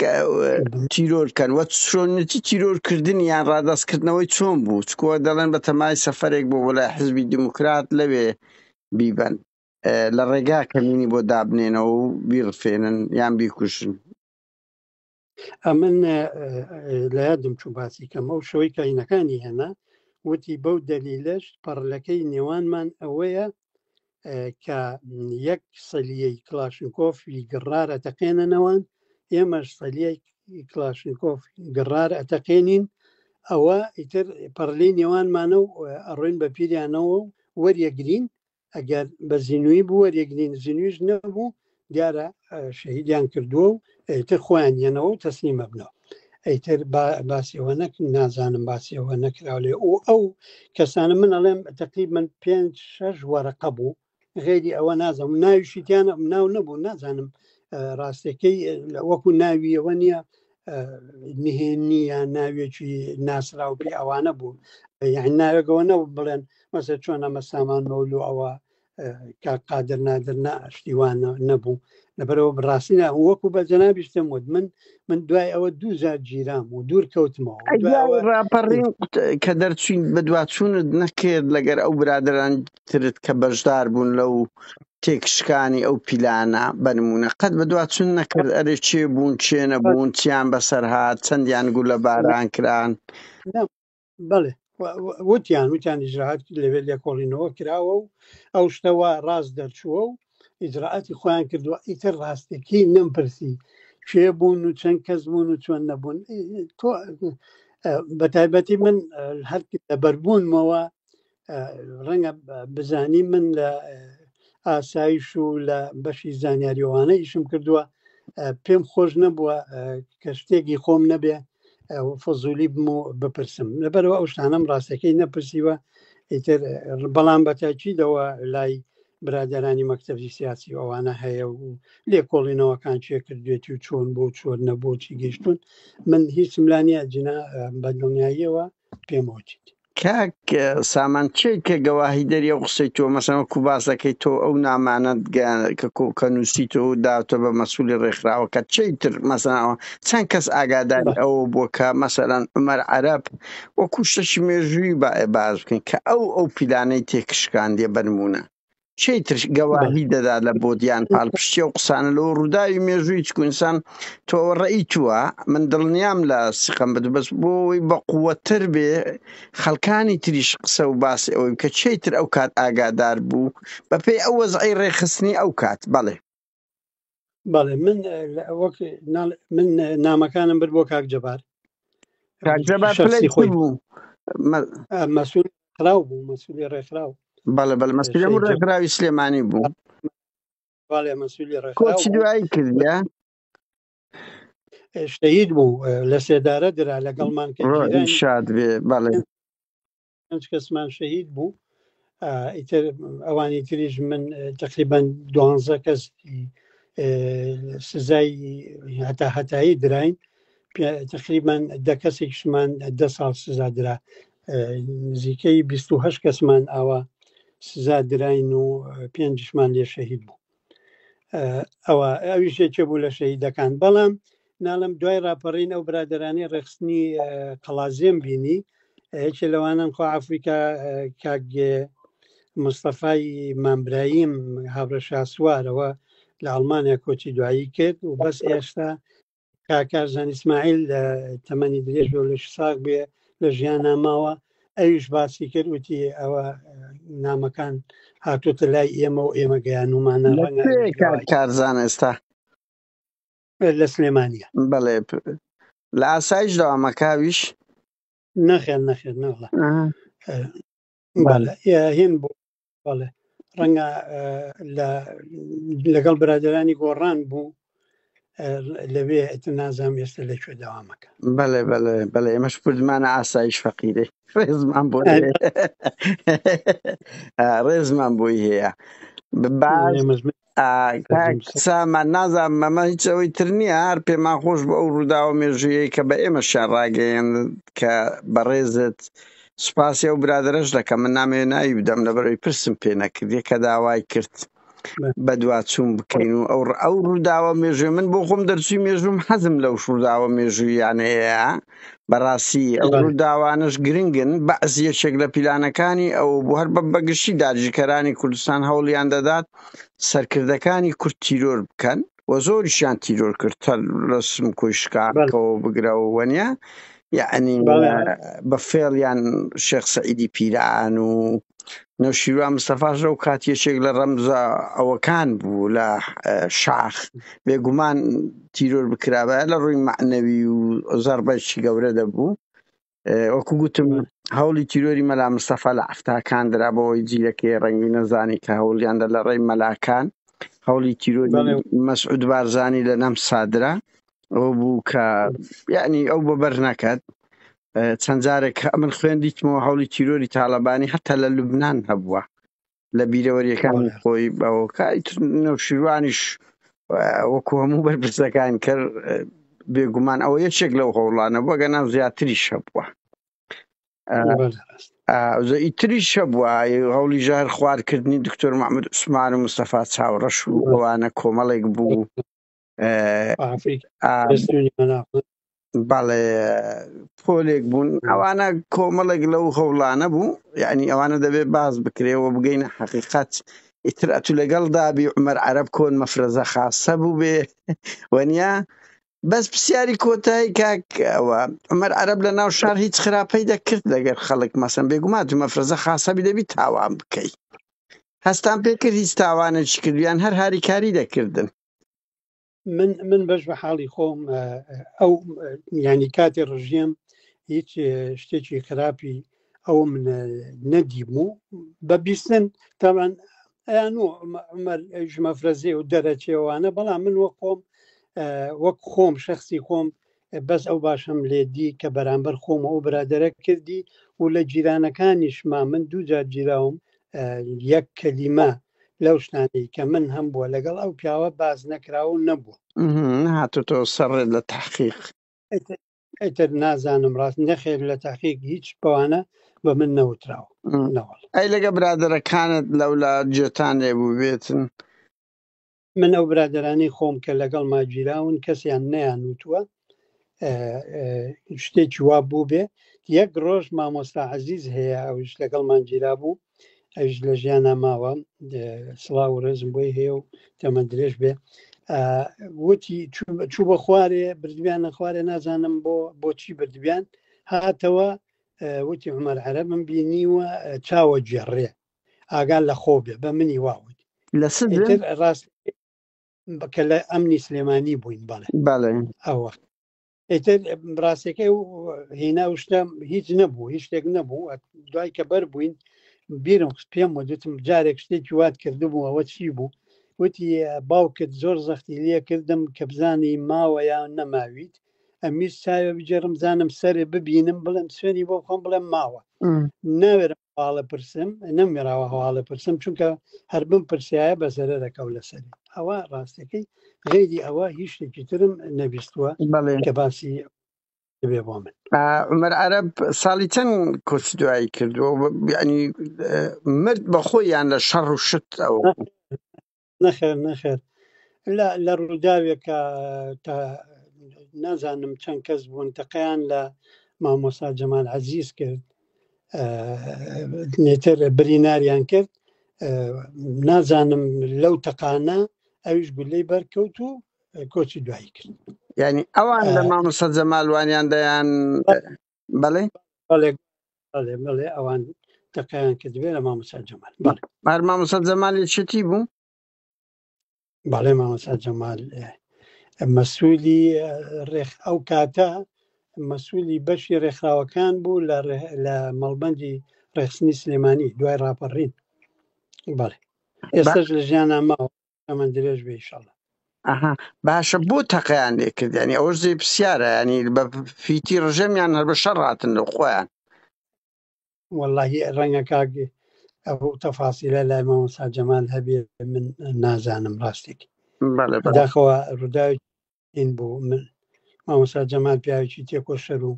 تیرۆر کەن وە چۆنیەتی تیرۆرکردن یان ڕادەستکردنەوەی چۆن بوو چکووە دەڵێن بە تەمای سەفەرێک بۆ وەلای حزبی دیموکرات لەوێ بیبەن لە ڕێگا کەمینی بۆ دابنێنەوە و بیڕفێنن یان بیکوژن. ئەمن لە یادم چوو باسی کەم ئەو شەوەی کاینەکانی هێنا وتی بەو دەلیلەش پەڕلەکەی نێوانمان ئەوەیە کە یەک سەلیەی کلاشنکۆفی گڕار ئەتەقێنەوەن ئێمەش سەلیەی کلاشنکۆف گڕار ئەتەقێنین ئەوە ئیتر پەڕلی نێوانمانە و ئەڕۆین بە پیریانەوە و وەریەگرین ئەگەر بە زینووی بوو وەریەگرین زینویش نەبوو دیارە شەهیدیان کردووە و ئیتر خۆیان یەنەوە و تەسلیم ئەبنەوە ئیتر باسی ئەوە نەک نازانم باسی ئەوە نەکراو لێ و ئەو کەسانە من ئەڵێم تقریبا پێنج شەش وەرەقە بوو غێری ئەوە نازانم ناویشی تیانە ناو نەبوو نازانم ڕاستەکەی وەکو ناوی ئەوە نییە نهێنی یان ناوێکی ناسراو پێ ئەوانە بوو یان ناوێکەوە نەبوو بڵێن مەسە چۆن ئەمە سامان مەولو ئەوە کاک قادر نادر نا شتیوان نەبوو لەبەرەوە بڕاستی نا وەکو بە جەنابیشتم وت من من دوای ئەوە دوو جار گیرام و دوور کەوتمەوە ئەی دوای دوای ئەوە ڕاپەڕین کە دەرچوین بەدواچوونت نەکرد لەگەر ئەو برادەران ترت کە بەشدار بوون لەو تێکشکانی ئەو پیلانە بە نمونە قەت بەدواچوون نەکرد ئەرێ کێ بوون کێ نەبوون چیان بەسەر هات چەندیان گولە باران کران؟ نا بەڵێ وتیان وتیان ئیجرائات لەوێ لێکۆڵینەوە کراوە و ئەو شتەوە ڕاست دەرچووە و ئیجرائاتی خۆیان کردووە ئیتر ڕاستەکەی نەمپرسی کێ بوون و چەند کەس بوون و چۆن نەبوون تۆ بە تایبەتی من هەر لەبەربوونمەوە ڕەنگە بزانی من لە ئاسایش و لە بەشی زانیاریوانە ئیشم کردووە پێم خۆش نەبووە کە شتێکی خۆم نەبێ فزولی بم و بپرسم لەبەرەوە ئەو شتانەم ڕاستەکەی نەپرسیوە ئیتر بەڵام بە تاکیدەوە لای برادرانی مەکتەبی سیاسی ئەوانە هەیە و لێکۆڵینەوەکان چێ کردوێتی و چۆن بۆ چۆن نەبوو چی گەیشتون من هیچم لا نییە جینا بە دڵنیاییەوە پێم وتیت. کاک سامان کێی کە گەواهیدەری ئەو قسەی تۆ مەسەن وەکو باس دەکەی تۆ ئەو نامانەت کە کۆ کە نووسیتەوە و داوتە بە مەسولی ڕێکخراوەکە کێی تر مەسەن ئەوە چەند کەس ئاگاداری ئەوە بووە کە مەسەلەن عومەر عەرەب وەکو شتێکی مێژووی با باس بکەین کە ئەو ئەو پیلانەی تێکشکاندیە بە نموونە کێی تر گەواهی دەدا لە بۆت یان پاڵپشتی ئەو قسانە لەوە ڕووداوی مێژووی چکو ئینسان تۆ ئەوە ڕەئی تووە من دڵنیام لە سیقەم بەت بەس بۆ ئەوەی بە قووەتر بێ خەڵکانی تریش قسە و باسی ئەوەی بکە کێی تر ئەو کات ئاگادار بوو بەپێی ئەو وەزعی ڕێکخستنی ئەو کات بەڵێ. بەڵێ من وەک من نامەکانم برد بۆ کاک جەبار کاک جەبار پلەی شخصی چ خۆی بوو؟ مەسول ڕێکخراو بوو مەسولی ڕێکخراو بەڵێ بەڵێ مەسولی هەموو ڕێکخراوی سلێمانی بوو بەڵێ مەسولی ڕێکخراو کۆچی دوایی کردە شەهید بوو لە سێدارە درا لەگەڵمان کە گیران شاد بێ بەڵێ پێنج کەسمان شەهید بوو ئیتر ئەوانی تریش من تقریبان دوانزە کەس سزای هەتا هەتایی دراین تقریبان دە کەسێکشمان ده ساڵ سزا درا نزیکەی 28 کەسمان ئاوا سزا دراین و پێنجشمان لێ شەهید بوو ئەوە ئەویش یەکێ بوو لە شەهیدەکان بەڵام ناڵم دوای راپەڕین ئەو برادرانی ڕێخستنی قەڵازێم بینی یەکێ لەوانن خۆ ئەفریکا کاک مستەفای مامبرایم هاوڕێ شاسوارەوە لە ئەڵمانیا کۆچی دوایی کرد و بەس ئێستا کاک کارزان ئیسماعیل تەمەنی درێژ بێ و لەش ساغ بێ لە ژیانا ماوە ئەویش باسی کرد وتی ئەوە نامەکان هاتۆتە لای ئێمە و ئێمە گەیانومانە لە ڕەنگە کوێ ئەویش کاک گەواهی کارزان ئێستا؟ لە سلێمانیە. بەڵێ لە ئاسایش دەوامەکاویش؟ نەخێر نەخێر نەوەڵا بەڵێ بەڵێ هێن بۆ بەڵێ ڕەنگە لەگەڵ برادرانی گۆڕان بوو لەوێ ئیتر نازانم ئێستا لە کوێ دەوامەکە. بەڵێ بەڵێ بەڵێ ئێمەش بردمانە ئاسایش فەقیرێ ڕێزمان بۆ ڕێزمان بۆی هەیە باش سامان نازانم ئەمە هیچ ئەوەی تر نییە هەر پێمان خۆش بۆ ئەو ڕووداوە مێژوویەی کە بە ئێمەشیان ڕاگەیەند کە بەڕێزت سوپاسی ئەو برادەرەش دەکەم من نامەوێ ناوی بدەم لەبەرئەوەی پرسم پێ نەکردی کە داوای کرد بەدواچوون بکەین و ئەو ئەو ڕووداوە مێژووی من بۆ خۆم دەرچووی مێژووم حەزم لەو ڕووداوە مێژوویانەیە بەڕاستی ئەو ڕووداوانەش گرنگن بەعس یەکێک لە پیلانەکانی ئەو بۆ هەر بە بەگشتی داگیرکەرانی کوردستان هەوڵیان دەدات سەرکردەکانی کورد تیرۆر بکەن و زۆریشیان تیرۆر کرد تەر لە سمکۆی شکاکەوە بگرەوە وەنیە یعنی بە فێڵیان شێخ سەعیدی پیران و نەوشیروان مستەفاش لەو کات یەکێک لە ڕەمزە ئەوەکان بوو لە شاخ بێگومان تیرۆر بکرابە لە ڕووی معنەوی و زەربەیەکی گەورە دەبوو وەکو گوتم هەوڵی تیرۆری مەلا مستەفا لە حەفتاکان درا بەوەی جیرەکەی ڕەنگی نەزانی کە هەوڵیاندا لە ڕێی مەلاکان هەوڵی تیرۆری مەسعود بارزانی لە نەمسا درا ئەوە بوو کە یعنی ئەو بەبەر نەکات چەند جارێک من خوێندیتمەوە هەوڵی تیرۆری تاالبانی هەتا لە لوبناان هەبووە لە بیرەوەریەکانی خۆی بەوەکە نەوشیروانیش وەکو هەموو بەرپرسەکان کرد بێگومان ئەوە یەکێک لەو هەوڵانە بووە گەنا زیاتریش هەبووە ئیتریش هەبووە هەوڵی ژەهر خوارکردنی دکتۆر محمود عوسمان و مستەفا چاوڕەش و ئەوانە کۆمەڵێک بوو بەڵێ پۆلێک بوون ئەوانە کۆمەڵێک لەو هەوڵانە بوو یعنی ئەوانە دەبێت باز بکرێەوە بگەینە حەقیقەت ئیتر ئەتو لەگەڵ دابی عمر عەرەب کۆن مەفرەزە خاصە بوو بێ وەنیا بەس پرسیاری کۆتایی کاک ئەوە عمر عەرەب لە ناو شار هیچ خراپەی دەکرد لەگەر خەڵک مەسەن بێگومان تو مەفرەزە خاصەبی دەبی تاوان بکەی هەستان پێکرد هیچ تاوانێکی کردیان هەر هاریکاری دەکردن من من بەش بە حاڵی خۆم ئەو ینی کاتی ڕژێم هیچ شتێکی خراپی ئەو من نەدیم و بە بیستن تاوان ئەیان و عمر ژمەفرەزێ و دەرەچێوانە بەڵام من وەک خۆم وەک خۆم شخصی خۆم بەس ئەو باشم لێدی کە بەرامبەر خۆم ئەو برادرە کردی و لە جیرانەکانیشما من دووجار گیراوم یەک کەلیمە لەو شتانەی کە من هەم بووە لەگەڵ ئەو پیاوە باس نەکراوە و نەبووە. نەهاتۆتەوە سەر ڕێت لە تەحقیق. ئیتر نازانم ڕاست نەخێر لە تەحقیق هیچ بەوانە بە من نەوتراوە نەوەڵ. ئەی لەگە برادەرەکانت لەولا جێتان لێ بووبێتن؟ من ئەو برادەرانەی خۆم کە لەگەڵما گیراون کەسیان نەیان وتووە شتێکی وا بوو بێ یەک ڕۆژ مامۆستا عزیز هەیە ئەوش لەگەڵمان گیرا بوو ئەوش لە ژیانە ماوە سڵاو و ڕێزم بۆی هەیە و تەمەن درێژ بێ وتی چوو بە خوارێ بردویانە خوارێ نازانم بۆ بۆچی بردویان هاتەوە وتی عمر عەرەبم بینیوە چاوە گێڕێ ئاگا لە خۆ بێ بە منی واوت لە سجن ڕاست کە لە ئەمنی سلێمانی بووین بەڵێ بەڵێ ئەو وەخت ئیتر ڕاستەکەی و هینا و شتە هیچ نەبوو هیچ شتێک نەبوو دوای کە بەر بووین بیرم خست پێم وتم جارێک شتێکی وات کردبوو ئەوە چی بوو وتی باوکت زۆر زەختی لێ کردم کە بزانی ماوە یان نەماویت ئەمیش چاوێ بگێڕم زانم سەرێ ببینم بڵێم سوێنی بۆ خۆم بڵێم ماوە ناوێرم هەواڵە پرسم نەموێراوە هەواڵە پرسم چونکە هەر بم پرسایە بە زەرەرەکەو لەسەری ئەوە ڕاستەکەی غەیری ئەوە هیچ شتێکی ترم نەبیستووە کە باسی دەبێ بۆ من. عومەر عەرەب ساڵی چەند کۆچی دوایی کردووە یعنی مرد بەخۆی یان لە شەڕ و شت ئەو نەخێر نەخێر لە لە ڕووداوێکە تا نازانم چەند کەس بوون تەقیان لە مامۆسا جەمال عەزیز کرد نێتر بریناریان کرد نازانم لەو تەقانە ئەویش گولەی بەرکەوت و کۆچی دوایی کرد یعنی ئەوان لە مامۆستا جەمالوانیان دەیان بەڵێ بەڵێ بەڵێ بەڵێ ئەوان تەقیان کردبێ لە مامۆستا جەمال بەڵێ هەر مامۆستا جەمال یەکێتی بوو بەڵێ مامۆستا جەمال مەسوولی ڕێخ ئەو کاتە مەسوولی بەشی ڕێکخراوەکان بوو لە لە مەڵبەندی ڕێخستنی سلێمانی دوای ڕاپەڕین بەڵێ. ئێستاش لە ژیانا ماوە تەمەن درێژ بێ ئیشەڵا. ئەها باشە بۆ تەقەیان لێ کرد یانی ئەوەش جێی پرسیارە یانی بە فیتی ڕژێم یان هەر بە شەڕ هاتن لە خۆیان. وەڵاهی ڕەنگە کاک ئەو تەفاسیلە لای مامۆستا جەمال هەبێ من نازانم ڕاستێک. بەڵێ بەڵێ. بەداخەوە ڕووداوێکی این بوو من مامۆستا جەمال پیاوێکی تێکۆشەر و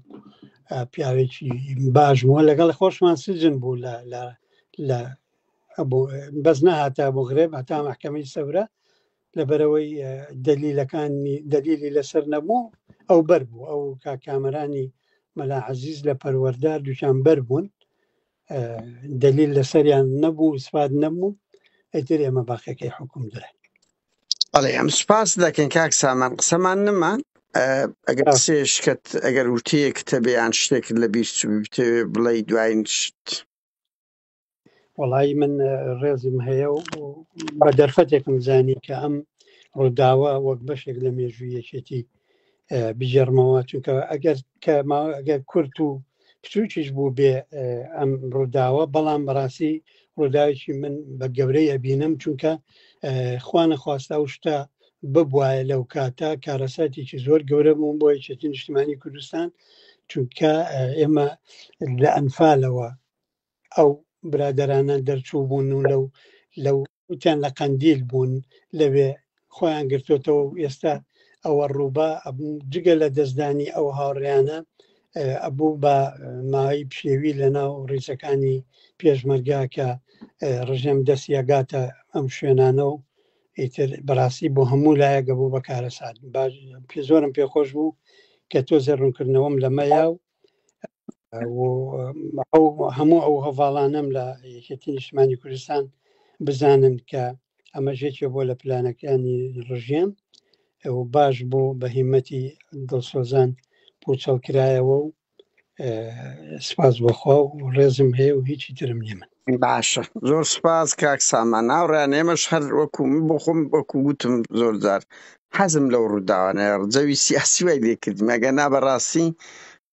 پیاوێکی باش بووە لەگەڵ خۆشمان سجن بوو لە لە لە بەس نەهاتە بۆ غرێب هەتا محکمەی سەورە لەبەرەوەی دەلیلەکانی دەلیلی لەسەر نەبوو ئەو بەر بوو ئەو کاکامەرانی مەلا عەزیز لە پەروەردە دووچان بەر بوون دەلیل لەسەریان نەبوو ئیسپات نەبوو ئیتر ئێمە باقیەکەی حکوم درا. بەڵێ ئەم سپاس دەکەین کاک سامان قسەمان نما ئەگەر قسەیەشکەت ئەگەر وتەیەکت هەبێ یان شتێکت لە بیر چوو بتەوێ بڵێی دوایین شت. وەڵایی من ڕێزم هەیە و بە دەرفەتێکم زانی کە ئەم ڕووداوە وەک بەشێک لە مێژووی یەکێتی بگێڕمەوە چونکە ئەگەر کە ئەگەر کورت و بچووکیش بوو بێ ئەم ڕووداوە بەڵام بەڕاستی ڕووداوێکی من بە گەورەی ئەبینم چونکە خوانە خواستە ئەو شتە ببواە لەو کاتە کارەساتێکی زۆر گەورە بوون بۆ یەکێتی نیشتمانی کوردستان چونکە ئێمە لە ئەنفالەوە ئەو برادەرانە دەرچوو بوون و لەو لەو وتیان لە قەندیل بوون لەوێ خۆیان گرتوتەوە و ئێستا ئەوە ڕووبا جگە لە دەستدانی ئەو هاوڕیانە ئەبوو بە ماوەی پشێوی لە ناو ڕیزەکانی پێشمەرگا کە ڕژێم دەستیەگاتە ئەم شوێنانە و ئیتر بەڕاستی بۆ هەموو لایەکە بوو بە کارەسات پێ زۆرم پێخۆش بوو کە تۆزێ ڕوونکردنەوەم لەمەیە و ئەو هەموو ئەو هەڤاڵانەم لە یەکێتی نیشتمانی کوردستان بزانن کە ئەمە ژێکێ بۆ لە پلانەکانی ڕژێم و باش بوو بە هیمەتی دڵسۆزان پوچەڵ کرایەوە و سپاس بۆخوا و ڕێزم هەیە و هیچی ترم نییە من. باشە زۆر سپاس کاک سامان هاوڕێیان ئێمەش هەر وەکو من بۆ خۆم وەکو وتم زۆر جار حەزم لەو ڕووداوانەیە جەوی سیاسی وای لێ کردم ئەگەر نا بەڕاستی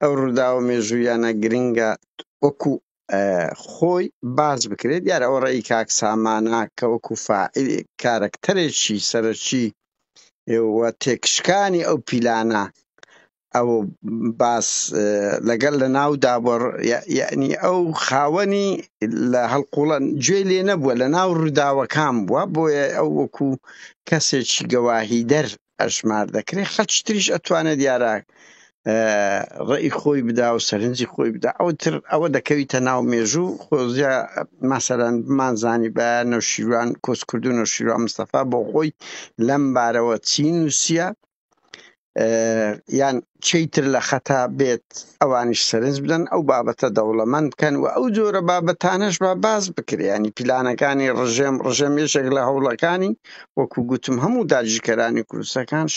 ئەو ڕووداوە مێژوویانە گرنگە وەکو خۆی باس بکرێت دیارە ئەوە ڕێی کاک سامانە کە وەکو فاعل کارەکتەرێکی سەرەکی و تێکشکانی ئەو پیلانە ئەو باس لەگەڵ لە ناو دابڕ یعنی ئەو خاوەنی لە هەڵقوڵە گوێ لێ نەبووە لە ناو ڕووداوەکان بووە بۆیە ئەو وەکو کەسێکی گەواهیدەر ئەژمار دەکرێت خەڵکی تریش ئەتوانێت دیارە ڕێی خۆی بدا و سەرنجی خۆی بدا ئەو تر ئەوە دەکەویتە ناو مێژوو خۆزیە مەسەلەن بمانزانی بە نەوشیروان کۆچکردو نەوشیروان مستەفا بۆ خۆی لەم بارەوە چی نووسیە یان چیتر لە خەتا بێت ئەوانیش سەرنج بدەن ئەو بابەتە دەوڵەمەند بکەن و ئەو جۆرە بابەتانەش با باس بکرێ ینی پیلانەکانی ڕژێم ڕژێم یەکێک لە هەوڵەکانی وەکو گوتم هەموو داگیرکەرانی کوردستەکان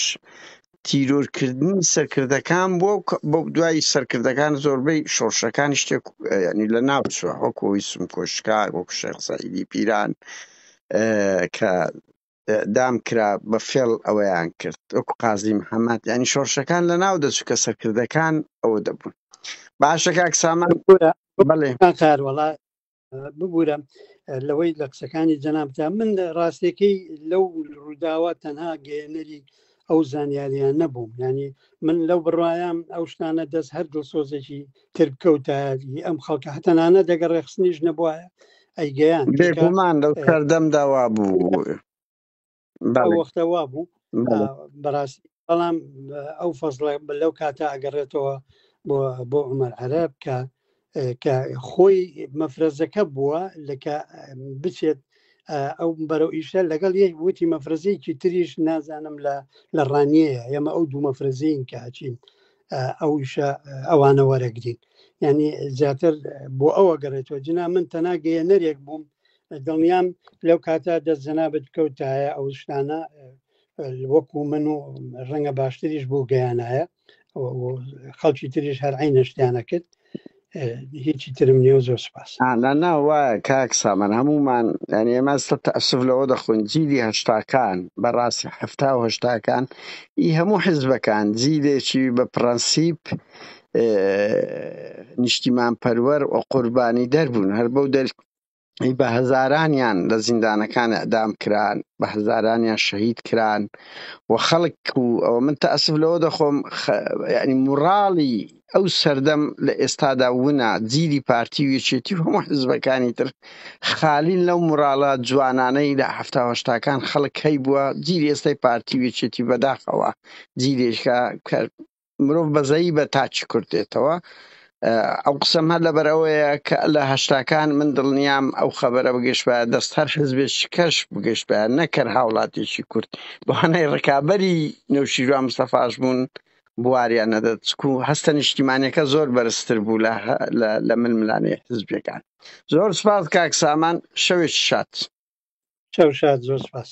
تیرۆرکردنی سەرکردەکان بووە و بۆ دوای سەرکردەکان زۆربەی شۆڕشەکانی شتێک ینی لە ناو چووە وەکو ئەوی سمکۆشکاک وەکو شێخ سەعیدی پیران کە ئیعدام کرا بە فێڵ ئەوەیان کرد وەکو قازی محەممەد ینی شۆڕشەکان لە ناو دەچوو کە سەرکردەکان ئەوە دەبوون باشە کاک سامان بەڵێ کار وەڵا ببوورە لەوەی لە قسەکانی جەنابتا من ڕاستیەکەی لەو ڕووداوە تەنها گەیەنەری ئەو زانیاریان نەبووم ینی من لەو بڕوایم ئەو شتانە دەست هەر دڵسۆزێکی تر بکەوتایە ئەم خەڵکە هەتەنانە دەگەڕ ڕێخستنیش نەبووە ئەیگەیان بێگومان لەو سەردەمدا وا بوو ئەو وەختە وا بوو بەڕاستی بەڵام ئەو فەزڵە لەو کاتە ئەگەڕێتەوە بۆ بۆ عمر عەرەب کە کە خۆی مەفرەزەکە بووە لەکە بچێت ئەو بەرەو ئیشە لەگەڵ یەک وتی مەفرەزەیەکی تریش نازانم لە لە ڕانیەیە ئێمە ئەو دوو مەفرەزەین کە ئەچین ئەو ئیشە ئەوانە وەرەگرین یعنی زیاتر بۆ ئەوە گەڕێتەوە جنا من تەنا گەیەنەرێک بووم دڵنیام لەو کاتە دەست جەنابت بکەوتایە ئەو شتانە وەکو من و ڕەنگە باشتریش بۆ گەیانایە خەڵکی تریش هەر عینە شتیانە کرد هیچی ترم نییە و زۆر سپاس. نا نا وایە کاک سامان هەموومان یانی ئێمە ئێستا تەئەسوف لەوە دەخۆین جیلی هەشتاکان بەڕاستی حەفتا و هەشتاکان ئی هەموو حزبەکان جیلێکی بە پڕەنسیپ نیشتیمان پەروەر و قوربانی دەربوون هەر بەو دەر بە هەزارانیان لە زیندانەکان ئەدام کران، بە هەزارانیان شەهید کران و خەڵک و ئەوە من تەئەسف لەوە دەخۆم یعنی موراڵی ئەو سەردەم لە ئێستادا ونە، جیلی پارتی و یەکێتی و هەموو حزبەکانی تر خالین لەو موراڵە جوانانەی لە حەفتا و هەشتاکان خەڵک هەیبووە. جیلی ئێستای پارتی و یەکێتی بەداخەوە جیلێکە کە مرۆڤ بەزەیی بە تاکی کورد دێتەوە. ئەو قسەم هەر لەبەرئەوەیە کە لە هەشتاکان من دڵنیام ئەو خەبەرە بگەشتبایە دەست هەر حزبێکی کەش بگەشتبایە نەکەر هاوڵاتیەکی کورد بەوانەی ڕکابەری نەوشیروان مستەفاش بوون بواریان نەدەد، چکو هەستە نیشتیمانیەکە زۆر بەرزتر بوو لە ململانێ حزبیەکان. زۆر سپاس کاک سامان، شەوێکی شاد. شەو شاد، زۆر سپاس.